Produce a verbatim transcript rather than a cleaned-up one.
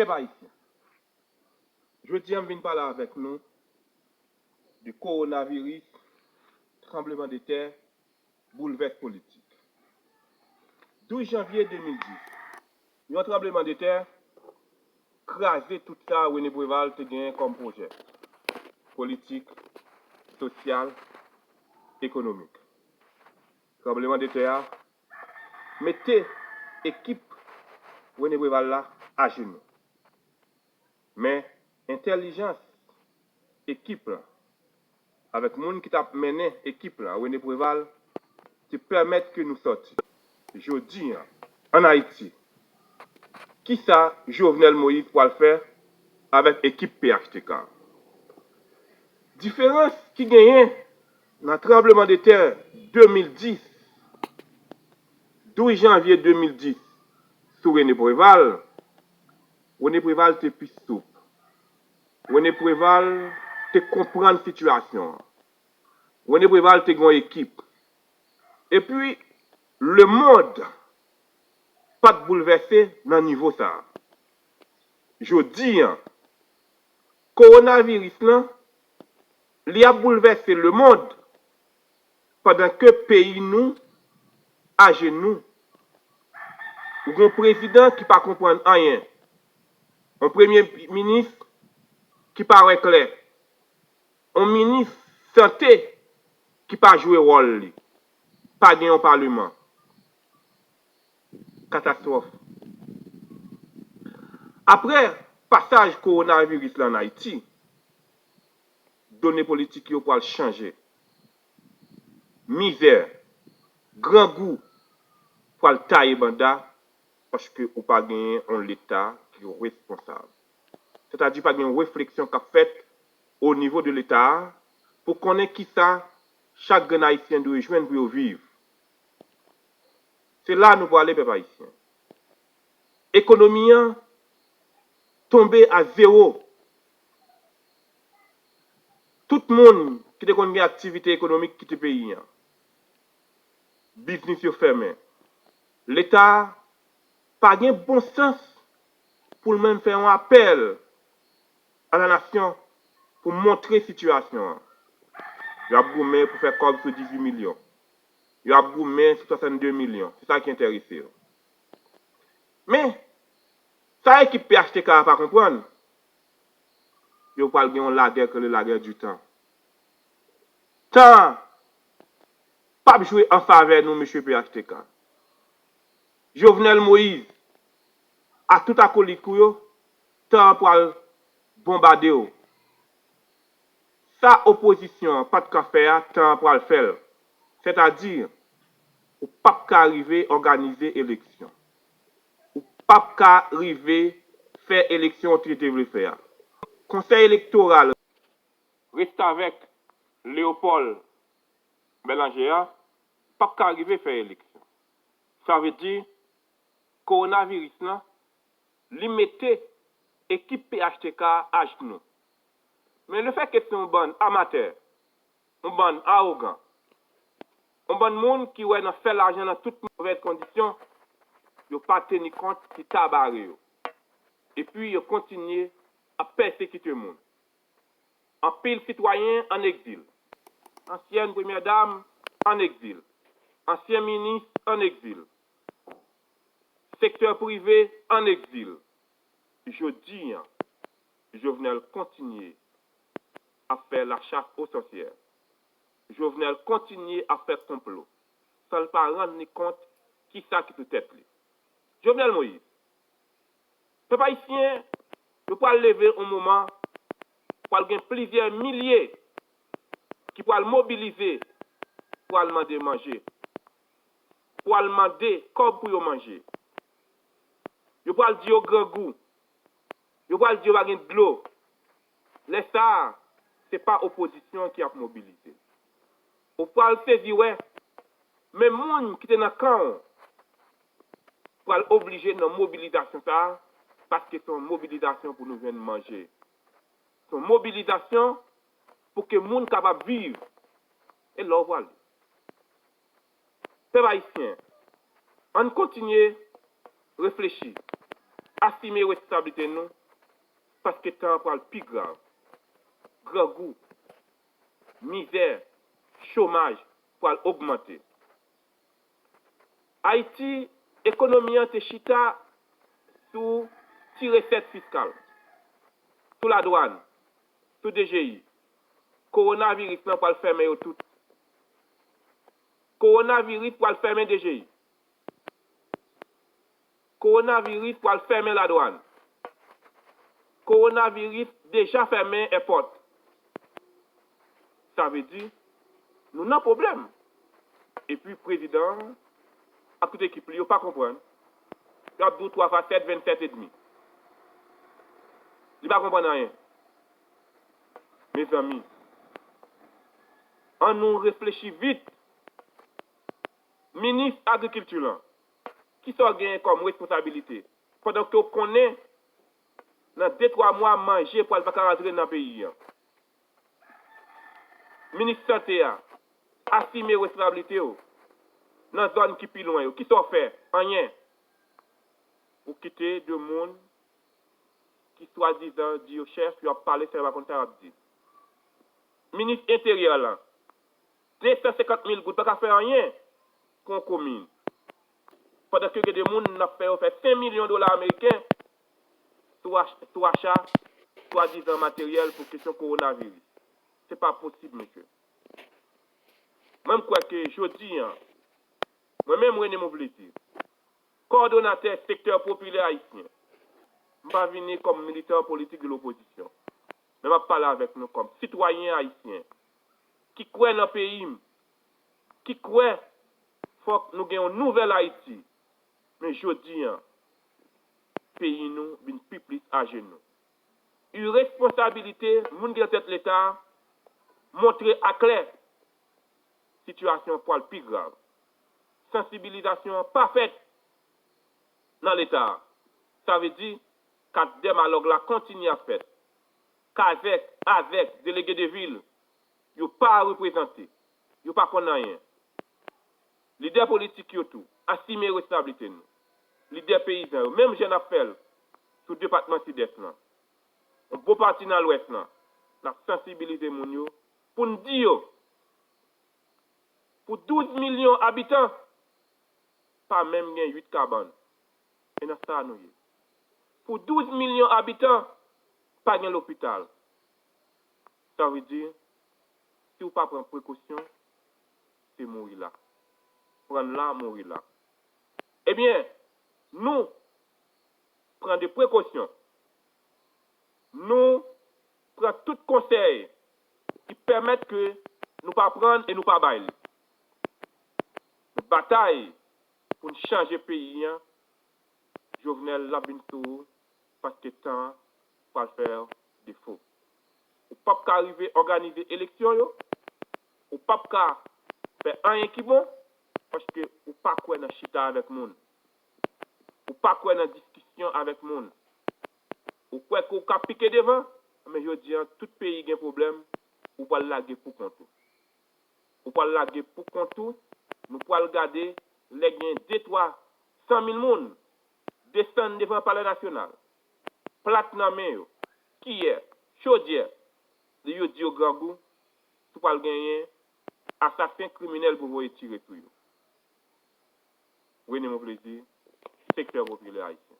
Pèp ayisyen, jodi a m vin pale avèk nou de kowonaviris, tranblemanntè, boulvès politik. Douz janvye de mil dis, yon tranblemanntè kraze tout sa René Préval te genyen kòm pwojè politik, sosyal, ekonomik. Tranblemanntè a mete ekip René Préval la ajenou. Men entèlijans ekip la, avèk moun ki t ap mennen ekip la, René Préval, te pèmèt ke nou sòti. Jodi a, ann Ayiti, kisa Jovenel Moïse pral fè avèk ekip P H T K? Diferans ki genyen nan tranblemanntè de mil dis, douz janvye de mil dis, sou René Préval, René Préval te pi soup. René Préval te konprann sitiyasyon an. René Préval te gen yon ekip. Epi, lemonn pa t boulvèse nan nivo sa a. Jodi a, kowonaviris lan, li ap boulvèse lemonn pandan ke peyi nou ajenou. Ou gen yon prezidan ki pa konprann anyen. Yon premye minis ki pa wè klè. Yon minis sante ki pa jwe wòl li. Pa gen yon paleman. Katastwòf. Apre pasaj kowonaviris la ann Ayiti, done politik yo pral chanje. Mizè, grangou pral taye banda paske ou pa genyen yon Leta ki responsab. Sètadi pa gen yon refleksyon k ap fèt o nivo de Leta a pou konnen kisa chak grenn Ayisyen dwe jwenn pou yo viv. Se la nou prale, pèp ayisyen. Ekonomi an tonbe a zewo. Tout moun ki te konn gen aktivite ekonomik kite peyi an. Biznis yo fèmen. Leta a pa gen bon sans pou l menm fè yon apèl a la nasyon pou montre sitiyasyon an. Y ap goumen pou fè kòb sou dizuit milyon. Y ap goumen sou swasannde milyon. Se sa ki enterese yo. Men, sa ekip P H T K a pa konprann, yo pral gen yon lagè k rele lagè di tan. Tan an p ap jwe an favè nou, mesye P H T K. Jovenel Moïse, ak tout akolit ou yo, tan an pral bonbade w. Sa opozisyon an pa t ka fè a, tan an pral fè l. Sètadi, ou p ap ka rive òganize eleksyon. Ou p ap ka rive fè eleksyon ou te, te vle fè a. Konsèy elektoral restavèk Léopold Bélanger a p ap ka rive fè eleksyon. Sa vle di, kowonaviris lan, li mete ekip P H T K a ajnou. Men lefètke se yon bann amatè, yon bann awogan, yon bann moun ki wè nan fè lajan nan tout movèz kondisyon, yo pa teni kont ki ta bare yo. Epi yo kontinye ap pèsekite moun. Anpil sitwayen ann egzil. Ansyèn premyè dam ann egzil. Ansyen minis ann egzil. Sektè prive ann egzil. Jodi a, Jovenel kontinye ap fè lachas o sòsyè. Jovenel kontinye ap fè konplo, san l pa rann li kont kisa ki sou tèt li. Jovenel Moïse, pèp ayisyen, yo pral leve yon moman, pral gen plizyè milye ki pral mobilize, pral mande manje, pral mande kòb pou yo manje. Yo pral di yo grangou, yo pral di yo pa gen dlo. Lè sa a, se pa opozisyon ki ap mobilize. Ou pral sezi wè, menm moun ki te nan kan w pral oblije nan mobilizasyon sa a, paske se yon mobilizasyon pou nou jwenn manje. Se yon mobilizasyon pou ke moun kapab viv. E la w prale. Pèp ayisyen, ann kontinye reflechi. Asime responsablite nou, paske tan an pral pi grav. Grangou, mizè, chomaj pral ogmante. Ayiti, ekonomi an te chita sou ti resèt fiskal, sou ladwàn, sou D G I. Kowonaviris lan pral fèmen yo tout. Kowonaviris pral fèmen D G I. Kowonaviris pral fèmen ladwàn. Kowonaviris deja fèmen èpòt. Sa vle di, nou nan pwoblèm. Epi prezidan an ak tout ekip li yo pa konprann. Y ap di w twa fwa sèt, vennsèt edmi. Li pa konprann anyen. Mezanmi, ann nou reflechi vit. Minis Agrikilti lan, kisa w genyen kòm responsabilite pandan ke w konnen nan de twa mwa manje pral pa ka rantre nan peyi an? Minis Sante a, asime responsablite w nan zòn ki pi lwen yo. Kisa w fè? Anyen. Ou kite de moun ki swadizan di yo chèf, yo ap pale san yo pa konn sa y ap di. Minis Enteryè lan, de san senkant mil goud pa ka fè anyen pou yon komin. Pandan ke gen de moun n ap fè yo fè senk milyon dola ameriken sou ach-, sou acha swadizan materyèl pou kesyon kowonaviris. Se pa posib, mesye. Mwen, m kwè ke jodi an, mwen menm, René Monplaisir, kowòdonatè sektè popilè ayisyen, m pa vini kòm militan politik de lopozisyon, men m ap pale avèk nou kòm sitwayen ayisyen ki kwè nan peyi m, ki kwè fòk nou gen yon nouvèl Ayiti. Men jodi an, peyi nou vin pi plis ajenou. Iresponsabilite moun ki nan tèt Leta a montre aklè sitiyasyon an pral pi grav. Sansibilizasyon an pa fèt nan Leta a. Sa vle di, kat dèmalòg la kontinye ap fèt. Kazèk, azèk, delege de vil, yo pa reprezante. Yo pa konn anyen. Lidè politik yo tou, asime responsablite nou. Lidè peyizan yo, menm jan n ap fè l sou depatman Sidès lan, yon bon pati nan Lwès lan, n ap sansibilize moun yo pou n di yo, pou douz milyon abitan, pa menm gen uit kabann. E nan sa nou ye. Pou douz milyon abitan, pa gen lopital. Sa vle di, si w pa pran prekosyon, se mouri la. Pran l la, mouri la. Ebyen, nou pran de prekosyon. Nou pran tout konsèy ki pèmèt ke nou pa pran e nou pa bay li. Nou batay pou n chanje peyi an. Jovenel, l ap vin sou ou, paske tan an pral fè w defo. Ou p ap ka rive òganize eleksyon yo, ou p ap ka fè anyen ki bon, paske ou pa kwè nan chita avèk moun. Ou pa kwè nan diskisyon avèk moun. Ou kwè ke w ka pike devan, men jodi an, tout peyi gen pwoblèm, ou pral lage pou kont ou. Ou pral lage pou kont ou, nou pral gade lè gen de twa san mil moun desann devan Palè Nasyonal, plat nan men yo, kiyè, chodyè, lè yo di yo grangou, si w pral genyen asasen, kriminèl pou voye tire sou yo. René Monplaisir, sektè popilè ayisyen.